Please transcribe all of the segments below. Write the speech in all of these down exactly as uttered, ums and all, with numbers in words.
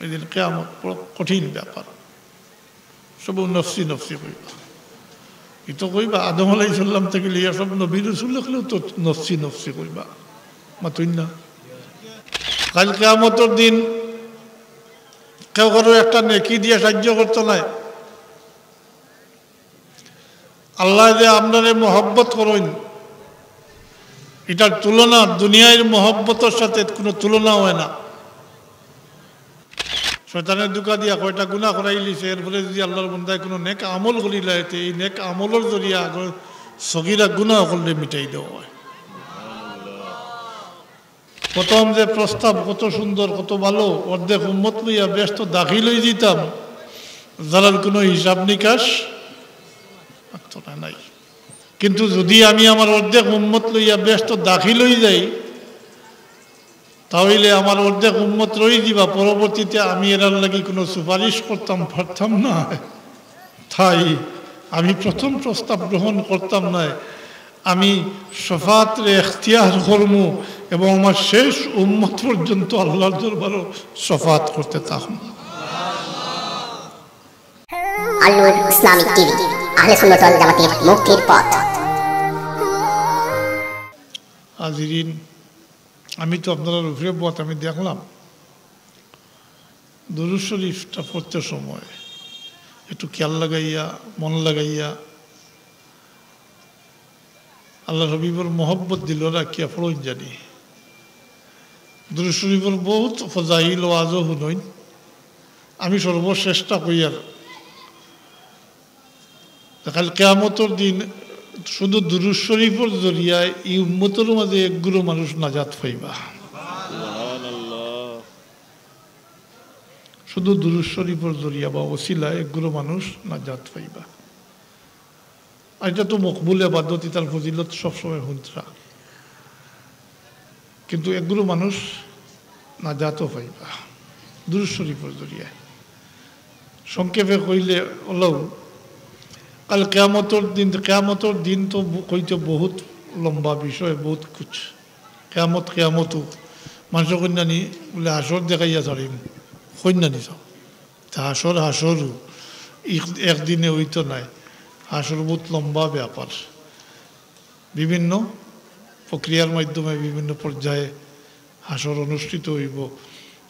ওই দিন কিয়ামত বড় কঠিন ব্যাপার। সব নফসি নফসি কইবা। ই তো কইবা, আদম আলাইহিস সালাম থাকি লইয়া সব নবী রসুল অকলেও তো নফসি নফসি কইবা। মাতইন না? কাইল কিয়ামতর দিন কেউ কারো একটা নেকি দিয়া সাহায্য করতো নায়। আল্লায় যে আমরারে মহব্বত করইন, ইটার তুলনা দুনিয়ার মহব্বতর সাথে কোনো তুলনা অয় না। শয়তানে ধোঁকা দিয়া কয়টা গুনা করাইলিছে, এরপরে যদি আল্লার বন্দায় কোনো নেক আমল করিলায়, তে এই নেক আমলর জরিয়া আগর সগিরা গুনা অকলরে মিটাই দেওয়া অয়। প্রথম যে প্রস্তাব, কত সুন্দর, কত ভালো, অর্ধেক উম্মত লইয়া বেহেস্তো দাখিল অইযিতাম, যারার কোনো হিসাব নিকাশ থাকতো না, নাই। কিন্তু যদি আমি আমার অর্ধেক উম্মত লইয়া বেহেস্তো দাখিল অইযাই, তা অইলে আমার অর্ধেক উম্মত রইযিবা, পরবর্তীতে আমি এরার লাগি কোনো সুপারিশ করতাম পারতাম না। তাই আমি প্রথম প্রস্তাব গ্রহণ করতাম নায়। আমি শফাআতরে এখতিয়ার করমু এবং আমার শেষ উম্মত পর্যন্ত আল্লার দরবারো শফাআত করতে থাকমু। আল নূর ইসলামিক টিভি, আহলে সুন্নাত ওয়াল জামাতের মুক্তির পথ। হাজিরিন, আমি তো আপনারার উপরে বত আমি দেখলাম, দুরূদ শরীফটা পড়তে সময় একটু খেয়াল লাগাইয়া, মন লাগাইয়া, আল্লার হাবিবর মহব্বত দিলো রাখিয়া পড়ইন জানি। দুরূদ শরীফর বহুত ফজাইল ওয়াজও হুনইন। আমি সর্বশেষটা কইয়ার, কাইল কিয়ামতর দিন শুধু দুরূদ শরীফর জরিয়ায় ই উম্মতর মাঝে এক গুরু মানুষ নাজাত পাইবা। সুবহানাল্লাহ। শুধু দুরূদ শরীফর জরিয়া বা ওসিলায় এক গুরু মানুষ নাজাত পাইবা। আর ইটা তো মকবুল ইবাদত, ইটার ফজিলত সবসময় হুনতরা। কিন্তু এক গুরু মানুষ নাজাতও পাইবা দুরূদ শরীফর জরিয়ায়। সংক্ষেপে কইলে অইলো, কাইল কিয়ামতর দিন, কিয়ামতর দিন তো ব-, কইতে বহুত লম্বা বিষয়, বহুত কুছ। কিয়ামত, কিয়ামত অউক। মানষে কইন না নি, বুলে, "হাশর দেখাইয়া ছাড়িম।" কইন না নি সব। তা হাশর, হাশর অউক। এক-, একদিনে অইতো নায়। হাশর বহুত লম্বা ব্যাপার। বিভিন্ন প্রক্রিয়ার মাধ্যমে বিভিন্ন পর্যায়ে হাশর অনুষ্ঠিত অইবো।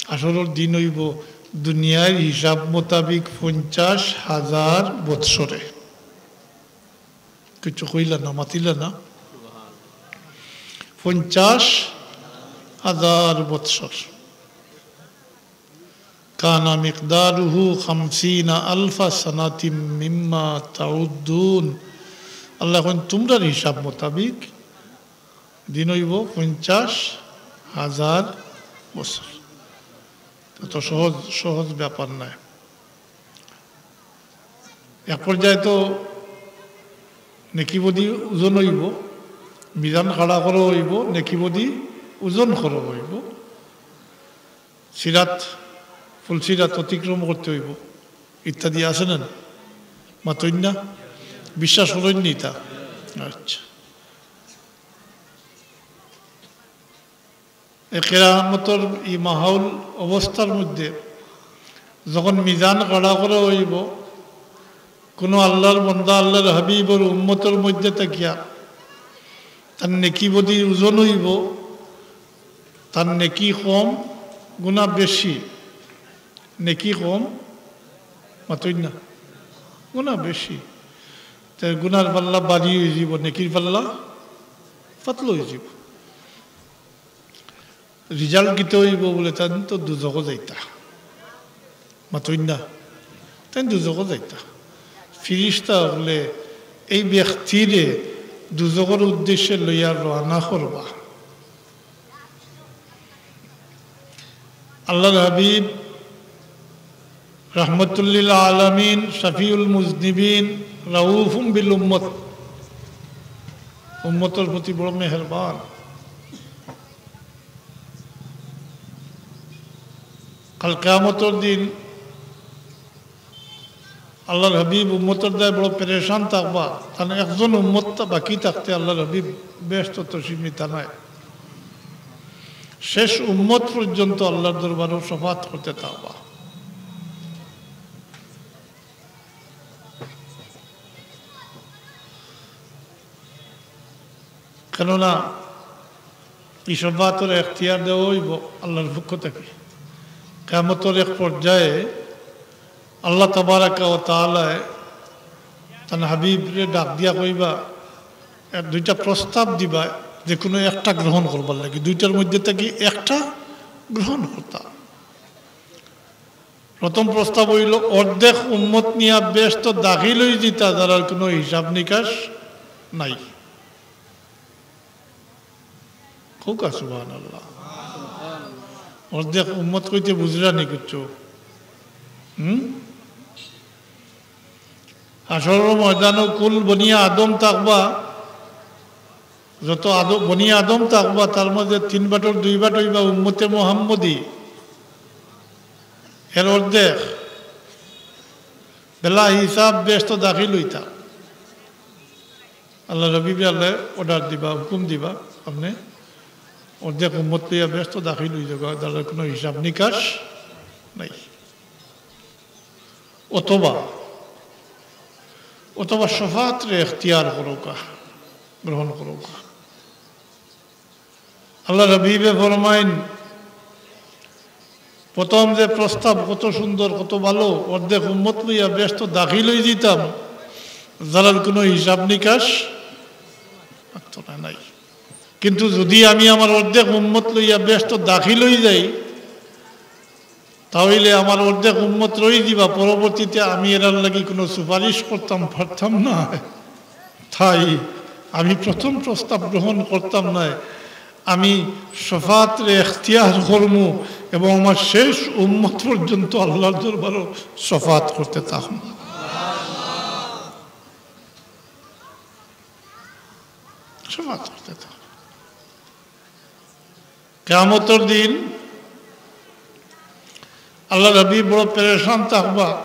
হাশরর দিন অইবো দুনিয়ার হিসাব মোতাবিক পঞ্চাশ হাজার বৎসরে। কিচ্ছু কইলা না, মাতিলা না। পঞ্চাশ হাজার বৎসর। কানা মিকদারুহু খামসিনা আলফা সানাতিম মিম্মা তাউদ্দুন। আল্লায় কইন, তুমরার হিসাব মোতাবিক দিন অইবো পঞ্চাশ হাজার বছর। তো, তো সহজ, সহজ ব্যাপার নায়। এক পর্যায়ে তো নেকি বদি ওজন অইবো, মিজান খাড়া করা অইবো, নেকি বদি ওজন করা অইবো, সিরাত, ফুলসিরাত অতিক্রম করতে অইবো ইত্যাদি আছে না? মাতইন না? বিশ্বাস করইন নি ইতা? আচ্ছা। এ কিয়ামতর ই মাহৌল অবস্থার মধ্যে যখন মিজান খাড়া করা অইবো, কোনো আল্লার বন্দা, আল্লার হাবিবর উম্মতর মধ্যে থাকিয়া তার নেকি বদি ওজন অইবো, তার নেকি কম, গুনা বেশি। নেকি কম, মাতইন না, গুনা বেশি। তে গুনার পাল্লা ভারি অইযিবো, নেকির পাল্লা পাতলা অইযিবো। রিজাল্ট কিতা অইবো বুলে, তাইন তো দুজখো যাইতা। মাতইন না, তাইন দুজখো যাইতা। ফিরিস্তা অকলে এই ব্যক্তিরে দুজখর উদ্দেশ্যে লইয়া রওয়ানা করবা। আল্লার হাবিব রাহমাতুল্লিল আলামিন, শাফিউল মুজনিবিন, রাউফুম বিল উম্মত, উম্মতর প্রতি বড় মেহেরবান। কাল কিয়ামতর দিন আল্লার হাবিব উম্মতর দায় বড় পেরেশান থাকবা, তান একজন উম্মত বাকি থাকতে আল্লার হাবিব বেহেস্তো তশরিফ নিতা নায়। শেষ উম্মত পর্যন্ত আল্লার দরবারো শফাআত করতে থাকবা। কেননা এই শফাআতর এখতিয়ার দেওয়া অইবো আল্লাহর পক্ষ থাকি। কিয়ামতর এক পর্যায়ে আল্লাহ তাবারাকা ওয়া তাআলায় তান হাবিবরে ডাক দিয়া কইবা, এ, দুইটা প্রস্তাব দিবা, যে কোনো একটা গ্রহণ করবার লাগি, দুইটার মধ্যে থাকি একটা গ্রহণ করতা। প্রথম প্রস্তাব অইলো, অর্ধেক উম্মত নিয়া বেহেস্তো দাখিল অইযিতা, যারার কোনো হিসাব নিকাশ নাই। কউক্কা সুবহানাল্লাহ। অর্ধেক উম্মত কইতে বুঝরা নি কিচ্ছু? হুম? হাশরর ময়দানো কুল বনি আদম থাকবা, যত আদম, বনি আদম থাকবা, তার মাঝে তিন ভাগর দুই ভাগ অইবা উম্মতে মুহাম্মদী। এর অর্ধেক বেলা হিসাব বেহেস্তো দাখিল অইতা। আল্লাহর হাবিবরে আল্লায় order দিবা, হুকুম দিবা, আপনে অর্ধেক উম্মত লইয়া বেহেস্তো দাখিল অইযাউক্কা, যারার কোনো হিসাব নিকাশ নাই। অথবা, অথবা শফাআতরে এখতিয়ার করউক্কা, গ্রহণ করউক্কা। আল্লাহর হাবিবে ফরমাইন, প্রথম যে প্রস্তাব কত সুন্দর, কত ভালো, অর্ধেক উম্মত লইয়া বেহেস্তো দাখিল অইযিতাম, যারার কোনো হিসাব নিকাশ থাকতো না, নাই। কিন্তু যুদি আমি আমার অর্ধেক উম্মত লইয়া বেহেস্তো দাখিল অইযাই, তা অইলে আমার অর্ধেক উম্মত রইযিবা, পরবর্তীতে আমি এরার লাগি কোনো সুপারিশ করতাম পারতাম না। তাই আমি প্রথম প্রস্তাব গ্রহণ করতাম নায়, আমি শফাআতরে এখতিয়ার করমু এবং আমার শেষ উম্মত পর্যন্ত আল্লাহর দরবারো শফাআত করতে থাকমু। শফাআত করতে থাকমু। কিয়ামতর দিন আল্লাহর হাবিব বড় পেরেশান থাকবা।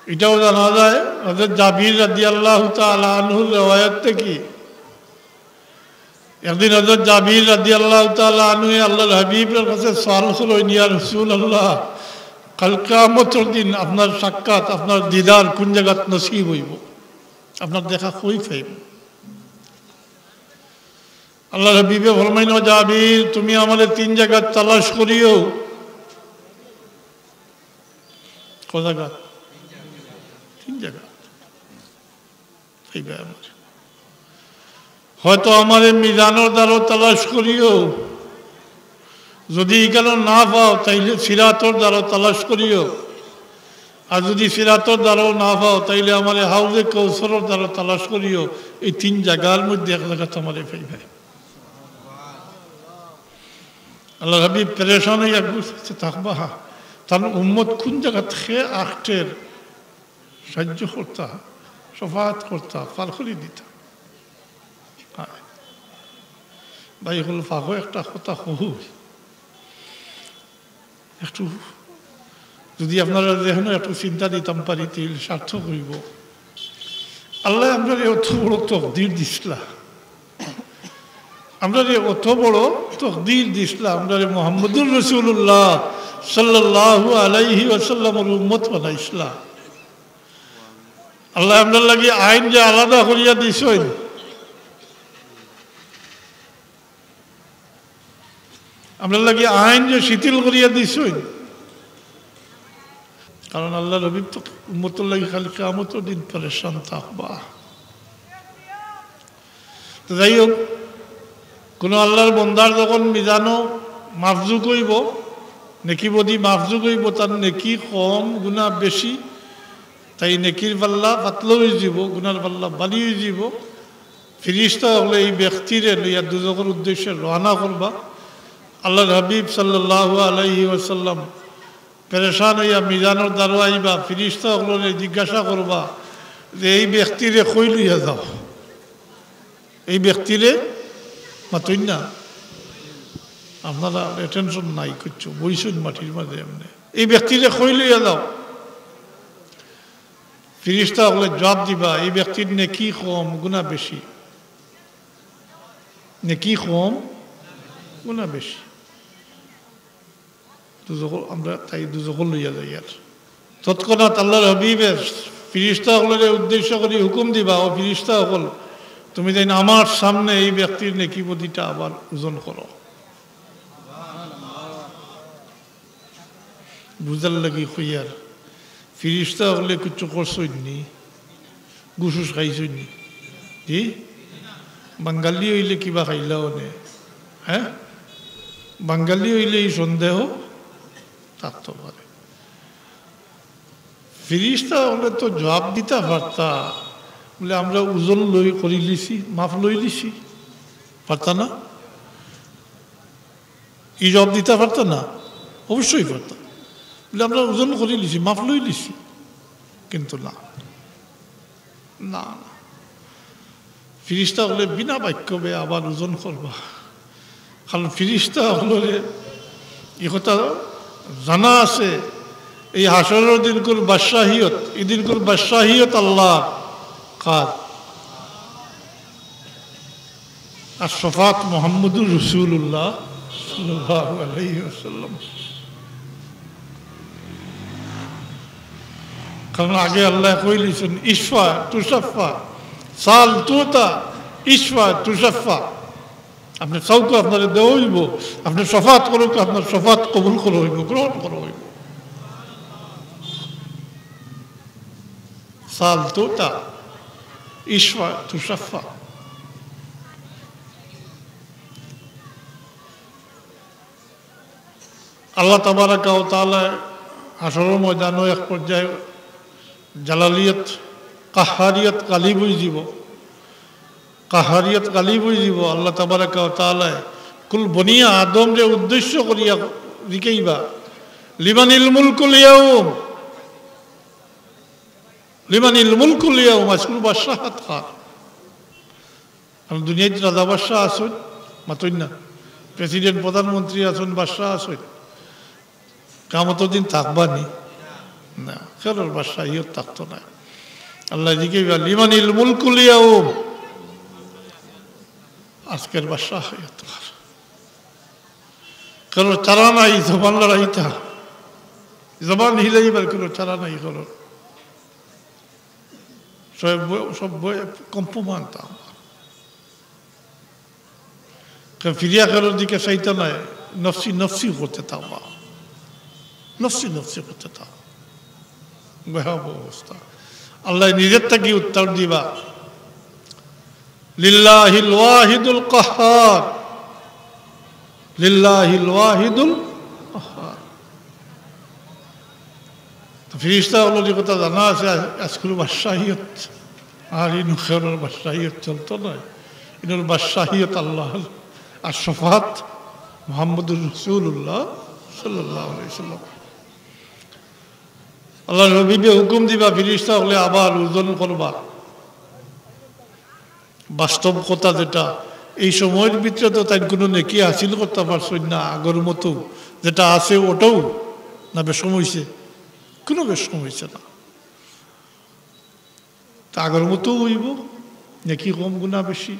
ইটাও জানা যায় হযরত জাবির রাদিয়াল্লাহু তাআলা আনহুর রেওয়ায়াত থাকি। একদিন হযরত জাবির রাদিয়াল্লাহু তাআলা আনহু আল্লাহর হাবিবর কাছে সওয়াল করইন, "ইয়া রাসূলুল্লাহ, কাল কিয়ামতর দিন আপনার সাক্ষাৎ, আপনার দিদার কোন জাগাত নসিব অইবো? আপনার দেখা কই পাইমু?" আল্লাহর হাবিবে ফরমাইন, "ও জাবির, তুমি আমারে তিন জাগাত তালাশ করিও।" কয় জাগাত? তিন জাগাত। পাইবায় আমারে। হয়তো আমারে মিজানর দ্বারো তালাশ করিও, যুদি ইখানো না পাও, তাইলে সিরাতর দ্বারো তালাশ করিও। আর যুদি সিরাতর দ্বারো না পাও, তাইলে আমারে হাউজে কাউসারর দ্বারো তালাশ করিও। এই তিন জাগার মধ্যে এক জাগাত আমারে পাইবায়। আল্লাহর হাবিব পেরেশান অইয়া গুছাইতে থাকবা, তান উম্মত কোন জাগাত কে আখটের সাহায্য করতা, শফাআত করতা, পার করি দিতা। হ্যাঁ। ভাই অকল, ফাঁকো একটা কথা কই। একটু যুদি আপনারা যেন একটু চিন্তা দিতাম পারি, তাইলে সার্থক অইবো। আল্লায় আমরারে অত বড় তকদির দিছলা, আমরারে অত বড় তকদির দিছলা, আমরারে মুহাম্মদুর রাসূলুল্লাহ সাল্লাল্লাহু আলাইহি ওয়াসাল্লামর উম্মত বানাইছলা। আল্লায় আমরার লাগি আইন যে আলাদা করিয়া দিছইন, আমরার লাগি আইন যে শিথিল করিয়া দিছইন, কারণ আল্লাহর হাবিব তো উম্মতর লাগি খালি কিয়ামতর দিন পেরেশান থাকবা। তো যাই হোক, কোনো আল্লাহর বন্দার যখন মিজানো মাপজুক অইবো, নেকি বদি মাপজুক অইবো, তার নেকি কম, গুনাহ বেশি, তাই নেকির পাল্লা পাতলা অইযিবো, গুনার পাল্লা ভারি অইযিবো। ফিরিস্তা অকলে এই ব্যক্তিরে লইয়া দুজখর উদ্দেশ্যে রওয়ানা করবা। আল্লাহর হাবিব সাল্লাল্লাহু আলাইহি ওয়াসাল্লাম পেরেশান অইয়া মিজানর দ্বারো আইবা, ফিরিস্তা অকলরে জিজ্ঞাসা করবা যে, "এই ব্যক্তিরে কই লইয়া যাও? এই ব্যক্তিরে," মাতইন না, আপনারা attention নাই কিচ্ছু, বইছইন মাটির মাঝে এমনে। "এই ব্যক্তিরে কই লইয়া যাও?" ফিরিস্তা অকলে জবাব দিবা, "এই ব্যক্তির নেকি কম, গুনাহ বেশি।" নেকি কম, গুনাহ বেশি। দুজখো, আমরা তাই দুজখো লইয়া যাইয়ার। তৎক্ষণাৎ আল্লাহর হাবিবে ফিরিস্তা অকলরে উদ্দেশ্য করি হুকুম দিবা, "ও ফিরিস্তা অকল, তুমি যেন আমার সামনে এই ব্যক্তির নেকি বদিটা আবার ওজন করো। বুঝার লাগি কইয়ার, ফিরিস্তা অকলে কিচ্ছু করছইন নি, ঘুষ উস খাইছইন নি? জি, বাঙালি অইলে কিবা খাইলাও নে, হ্যাঁ? বাঙালি অইলে এই সন্দেহ থাকতো পারে। ফিরিস্তা অকলে তো জবাব দিতা পারতা, বলে, "আমরা ওজন লই করি লিছি, মাফ লই লিছি।" পারতা না? এই জবাব দিতা পারতা না? অবশ্যই পারতা। বলে, "আমরা ওজন করি লিছি, মাফ লই লিছি।" কিন্তু না, না, না। ফিরিস্তা অকলে বিনা বাক্যে আবার ওজন করবা, কারণ ফিরিস্তা অকলরে এই কথা জানা আছে, এই হাশরর দিনকুর বাদশাহিয়ত, এই দিনকুর বাদশাহিয়ত আল্লাহ কার? আর শফাত মুহাম্মদুর রাসূলুল্লাহ সাল্লাল্লাহু আলাইহি ওয়াসাল্লাম। কারণ আগে আল্লাহ কইলিছেন, "ইশফা তুশাফা, সাল তুতা, ইশফা তুশাফা।" আপনে চাউক্কা, আপনারে দেওয়া অইবো, আপনে শফাত করউক্কা, আপনার শফাত কবুল করা অইবো, গ্রহণ করা অইবো। সাল তুতা, ইশফা তুশাফা। আল্লাহ তাবারাকা ওয়া তাআলা হাশরর ময়দানো এক পর্যায়ে জালালিয়ত, কাহারিয়ত গালিব অইযিবো, কাহারিয়ত গালিব অইযিবো। আল্লাহ তাবারাকা ওয়া তাআলা কুল বনি আদমরে উদ্দেশ্য করিয়া জিকাইবা, "লিমানিল মুলকুল ইয়াউম, লিমানিল মুলকুল ইয়াউম?" আজকুর বাদশাহত কার? কারণ দুনিয়াত রাজা বাদশা আছইন, মাতইন না, প্রেসিডেন্ট, প্রধানমন্ত্রী আছইন, বাদশা আছইন। কিয়ামতর দিন থাকবা নি? না, কেউর বাদশাহিয়ত থাকতো নায়। আল্লাহ জিকাইবা, "লিমানিল মুলকুল ইয়াউম?" আজকের বাদশাহিয়ত কার? কেউর চারা নাই জবান লড়াইতা, জবান হিলাইবার কেউর চারা নাই কেউর। সব বই, সব বই কম্পমান তাও। কেউ ফিরিয়া কেউর দিকে চাইতা নায়, নফসি নফসি করতে থাকবা, নফসি নফসি করতে থাকবা। ভয়াবহ অবস্থা। আল্লাহ নিজের থাকি উত্তর দিবা, "লিল্লাহিল ওয়াহিদুল কাহহার, লিল্লাহিল ওয়াহিদুল কাহহার।" তো ফিরিস্তা অকলর কথা জানা আছে, আজ-, আজকুর বাদশাহিয়ত, আর ইনো কেউর বাদশাহিয়ত চলতো নায়, ইনোর বাদশাহিয়ত আল্লাহর, আর শফাত মুহাম্মদুর রাসূলুল্লাহ সাল্লাল্লাহু আলাইহি ওয়াসাল্লাম। আল্লাহর হাবিবে হুকুম দিবা, ফিরিস্তা অকলে আবার ওজন করবা। বাস্তব কথা যেটা, এই সময়র ভিতরে তো তাইন কুনু নেকি হাসিল করতা পারছইন না আগর মতো, যেটা আছে ওটাও না, বেশকম অইছে, কুনু বেশকম অইছে না। তা আগর মতো অইবো, নেকি কম গুনা বেশি।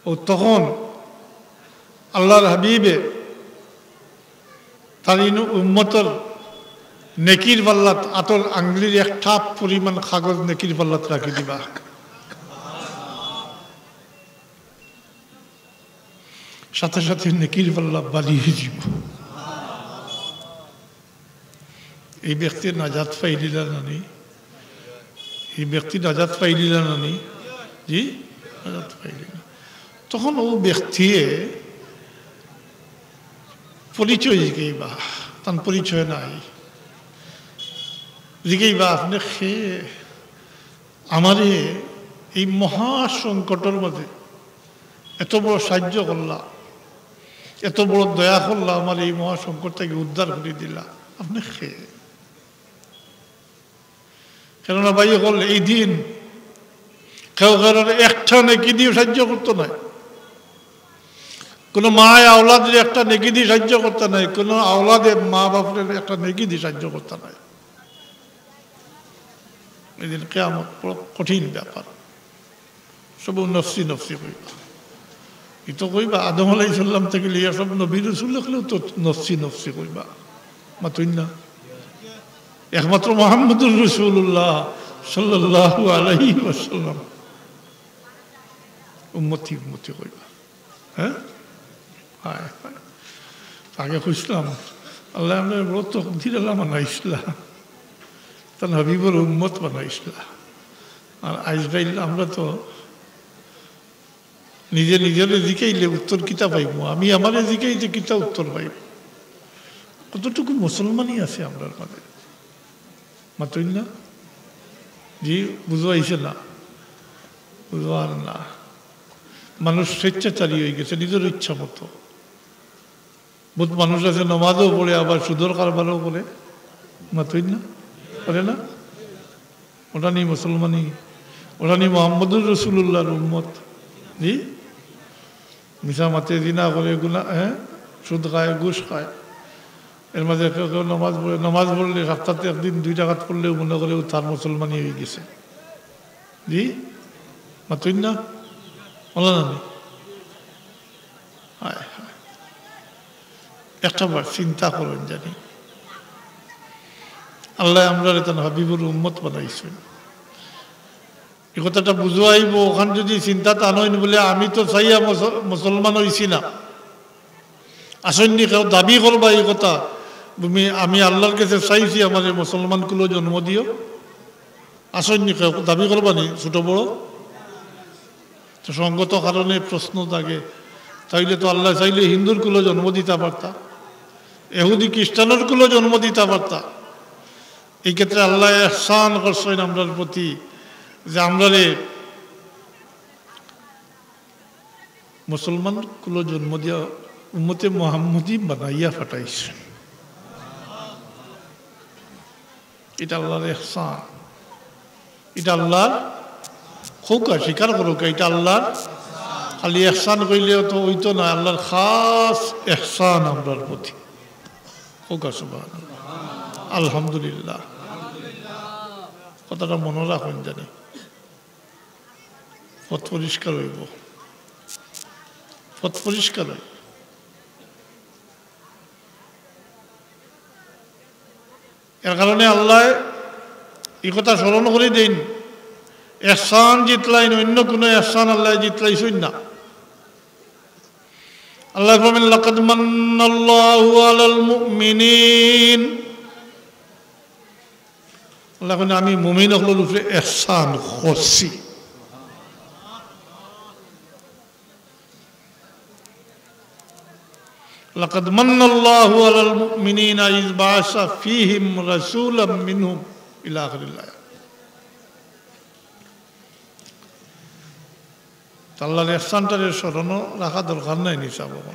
ও তখন আল্লাহর হাবিবে তান ইনো উম্মতর নেকির পাল্লাত আতর আঙ্গুলির এক ঠাপ পরিমাণ কাগজ নেকির পাল্লাত রাখি দিবা। সাথে সাথে নেকির পাল্লা ভারি অইযিবো। এই ব্যক্তি নাজাত পাইলিলা না নি? এই ব্যক্তি নাজাত পাইলিলা না নি? জি, নাজাত পাইলিলা। তখন ও ব্যক্তিয়ে পরিচয় জিকাইবা, তান পরিচয় নাই। জিকাইবা, "আপনে কে? আমারে এই মহা সংকটর মাঝে এত বড় সাহায্য করলা, এত বড় দয়া করলা, আমারে এই মহা সংকট থাকি উদ্ধার করি দিলা, আপনে কে?" কেননা ভাই অকল, এই দিন কেউ কেউর একটা নেকি দিয়াও সাহায্য করতো নায়, কুনু মায় আওলাদরে একটা নেকি দি সাহায্য করতা নায়, কুনু আওলাদে মা বাপরে একটা নেকি দি সাহায্য করতা নায়। এই দিন কিয়ামত বড় কঠিন ব্যাপার। সব নফসি নফসি কইবা। ই তো কইবা, আদম আলাইহিস সালাম থাকি লইয়া সব নবী রাসূল অকলেও তো নফসি নফসি কইবা। মাতইন না। একমাত্র মুহাম্মদুর রাসূলুল্লাহ সাল্লাল্লাহু আলাইহি ওয়াসাল্লাম। উম্মতি, উম্মতি কইবা। হ্যাঁ? হায়, হায়। আগে খুঁজলাম, আল্লাহ আমরা বড় তকদির আলা বানাইছলা, তান হাবিবর উম্মত বানাইছলা। আর আজকাল আমরা তো নিজে নিজরে জিকাইলে উত্তর কিতা পাইমু? আমি আমারে জিকাইতে কিতা উত্তর পাইমু? কতটুকু মুসলমানি আছে আমরার মাঝে? মাতইন না? জি, বুঝাইছে না? বুঝার না। মানুষ স্বেচ্ছাচারী হয়ে গেছে নিজের ইচ্ছা মতো। বহুত মানুষ আছে নমাজও পড়ে, আবার সুদর কারবারও করে। মাতইন না? করে না? ওটা নি মুসলমানি? ওটা নি মোহাম্মদুর রসুলুল্লাহর উম্মত? জি? মিছা মাতে, জিনা করে, গুনা, হ্যাঁ, সুদ খায়, ঘুষ খায়। এর মাঝে কেউ কেউ নমাজ পড়ে, নমাজ পড়লে সপ্তাহে একদিন দুই রাকাত পড়লেও মনে করে ও তার মুসলমানি হয়ে গেছে। জি? মাতইন না? বলো না নি? হায় হায়। একটা বার চিন্তা করইন জানি, আল্লাহ আমরারে তান হাবিবর উম্মত বানাইছইন। এই কথাটা বুঝাইব, ওখান যদি চিন্তা তানইন বলে, আমি তো চাইয়া মুস-, মুসলমান হইছি না। আসইননি কেউ দাবি করবা এই কথা, তুমি, আমি আল্লাহর কাছে চাইছি আমারে মুসলমান কুলো জন্ম দিও। আসইননি কেউ দাবি করবা নি, ছোট বড়? তো সঙ্গত কারণে প্রশ্ন জাগে, তাইলে তো আল্লাহ চাইলে হিন্দুর কুলো জন্ম দিতা পারতা, এহুদি খ্রিস্টানর কুলো জন্ম দিতা পারতা। এই ক্ষেত্রে আল্লাহ এহসান করছইন আমরার প্রতি, যে আমরারে মুসলমান কুলো জন্ম দিয়া উম্মতে মোহাম্মদী বানাইয়া পাঠাইছইন। এটা আল্লাহর এহসান, এটা আল্লাহর খৌকা, স্বীকার করুক, এটা আল্লাহর। খালি এহসান কইলে তো হইতো না, আল্লাহর খাস এহসান আমরার প্রতি। খৌকা সুবহানাল্লাহ, আলহামদুলিল্লাহ। কথাটা মনে রাখইন জানি, পথ পরিষ্কার হইব, পথ পরিষ্কার হইব। এর কারণে আল্লাহ এই কথা স্মরণ করি দেইন, এহসান জিতলাইন, অন্য কোনো এহসান আল্লাহ জিতলাইছইন না। আল্লাহ ফরমাইন, "লাকাদ মান্নাল্লাহু আলাল মুমিনিন।" আল্লাহ কইন, "আমি মুমিন অকলর উপরে এহসান করছি।" "লাকাদ মান্নাল্লাহু আলাল মুমিনিনা ইয বাআসা ফীহিম রাসূলাম মিনহুম" ইলা আখিরিল আয়াত। তো আল্লাহর এহসানটারে স্মরণও রাখা দরকার নাই নি সাব অকল?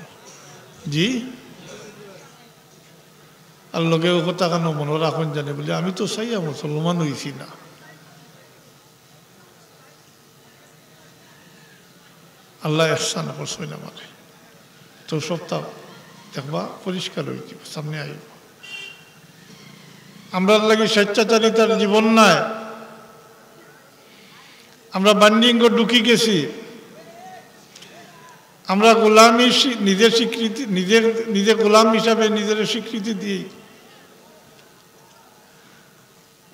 জি? আর লগে ও কথা কেন মনে রাখইন জানি বলে, আমি তো চাইয়া মুসলমান হইছি না। আল্লাহ এহসান করছইন আমারে। তো সবটা দেখবা পরিষ্কার হইব, সামনে আইব। আমরার লাগি স্বেচ্ছাচারিতার জীবন নাই। আমরা বান্ডিংও ঢুকি গেছি। আমরা গোলামি স্বী-, নিজের স্বীকৃতি, নিজের, নিজে গোলাম হিসাবে নিজের স্বীকৃতি দিই।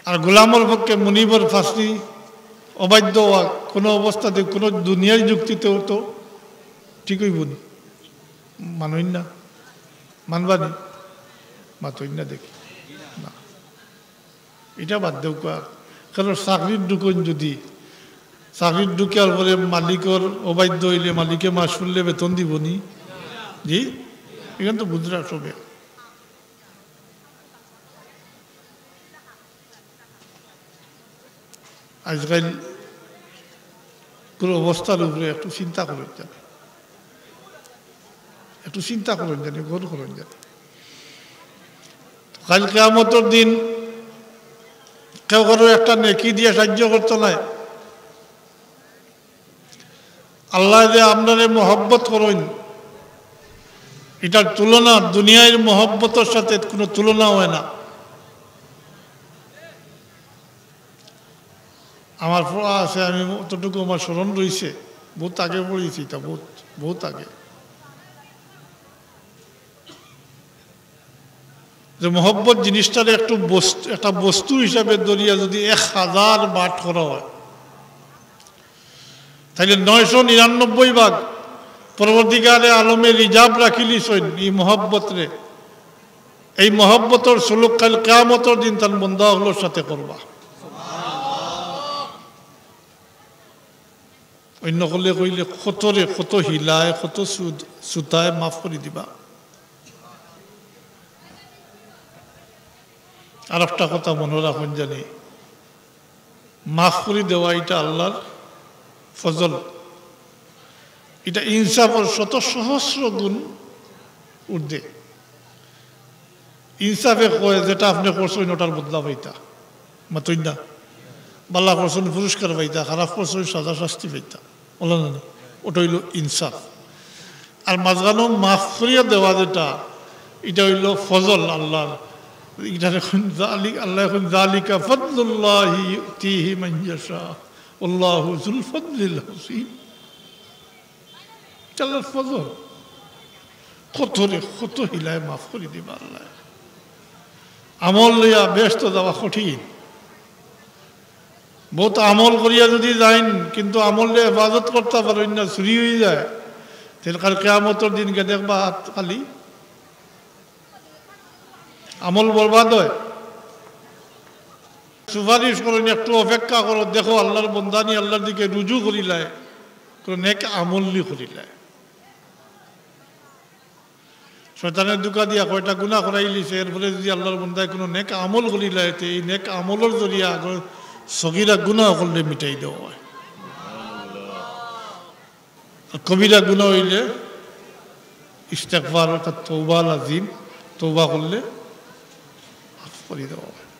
আর গোলামর পক্ষে মুনিবর ফাঁসি অবাধ্য হওয়া কোনো অবস্থাতে, কোনো দুনিয়ার যুক্তিতেও তো ঠিক হইব নি। মানইন না, মানবা নি, মাতইন না দেখি। না, এটা বাদ দেউক্কা। কারণ চাকরিত ঢুকইন যদি, চাকরিত ঢুকিয়ার পরে মালিকর অবাধ্য হইলে মালিকে মাস ফুরলে বেতন দিব নি? জি, এখান তো বুঝরা সবে। আজকাল পুরো অবস্থার উপরে একটু চিন্তা করইন জানি, একটু চিন্তা করইন জানি, গৌর করইন জানি। কাল কিয়ামতর দিন কেউ কারো একটা নেকি দিয়া সাহায্য করতো নায়। আল্লাহ যে আমরারে মহব্বত করইন, এটার তুলনা দুনিয়ার মহব্বতর সাথে কোনো তুলনা হয় না। আমার পড়া আছে, আমি অতটুকু আমার স্মরণ রইছে, বহুত আগে পড়ছি এটা, বহুত, বহুত আগে। যে মহব্বত জিনিসটারে একটু বস্তু, একটা বস্তু হিসাবে ধরিয়া যদি এক হাজার ভাগ করা হয়, তাইলে নয়শো নিরানব্বই ভাগ পরবর্তীকালে আলমে রিজার্ভ রাখিলিছইন এই মহব্বতরে। এই মহব্বতর সুলুক কাল কিয়ামতর দিন তান বন্দা অকলর সাথে করবা। অন্য অকলে কইলে কতরে কত হিলায়, কত সুদ-, সুতায় মাফ করি দিবা। আর একটা কথা মনো রাখইন জানি, মাফ করি দেওয়া ইটা আল্লার ফজল, ইটা ইনসাফর শত সহস্র গুণ ঊর্ধ্বে। ইনসাফে কয়, যেটা আপনে করছইন, ওটার বদলা পাইতা। মাতইন না? বালা করছইন, পুরস্কার পাইতা, খারাপ করছইন, সাজা শাস্তি পাইতা। অলা না নি? ওটা অইলো ইনসাফ। আর মাঝখানো মাফ করিয়া দেওয়া যেটা, ইটা অইলো ফজল আল্লার। ইটারে কইন জালি-, আল্লায় কইন, "জালিকা ফাদলুল্লাহি ইউতিহি মান ইয়াশা, ওয়াল্লাহু যুল ফাদলিল আযীম।" ইটা আল্লার ফজল। কতরে কত হিলায় মাফ করি দিবা আল্লায়। আমল লইয়া বেহেস্তো যাওয়া কঠিন। বউত আমল করিয়া যদি যাইন, কিন্তু আমলরে হেফাজত করতা পারইন না, চুরি অইযায়, তাইলে কাল কিয়ামতর দিন গিয়া দেখবা হাত খালি, আমল বরবাদ অয়। সুপারিশ করইন, একটু অপেক্ষা করো, দেখো আল্লার বন্দানি আল্লার দিকে রুজু করিলায়, কুনু নেক আমল নি করিলায়। শয়তানে ধুকা দিয়া কয়টা গুনা করাইলিছে, এরপরে যদি আল্লার বন্দায় কুনু নেক আমল করিলায়, তে এই নেক আমলর জরিয়া আগর সগিরা গুনা অকলরে মিটাই দেওয়া অয়। আর কবিরা গুনা অইলে ইস্তেগফার, অর্থাৎ তওবা লাজিম, তওবা করলে মাফ করি দেওয়া অয়।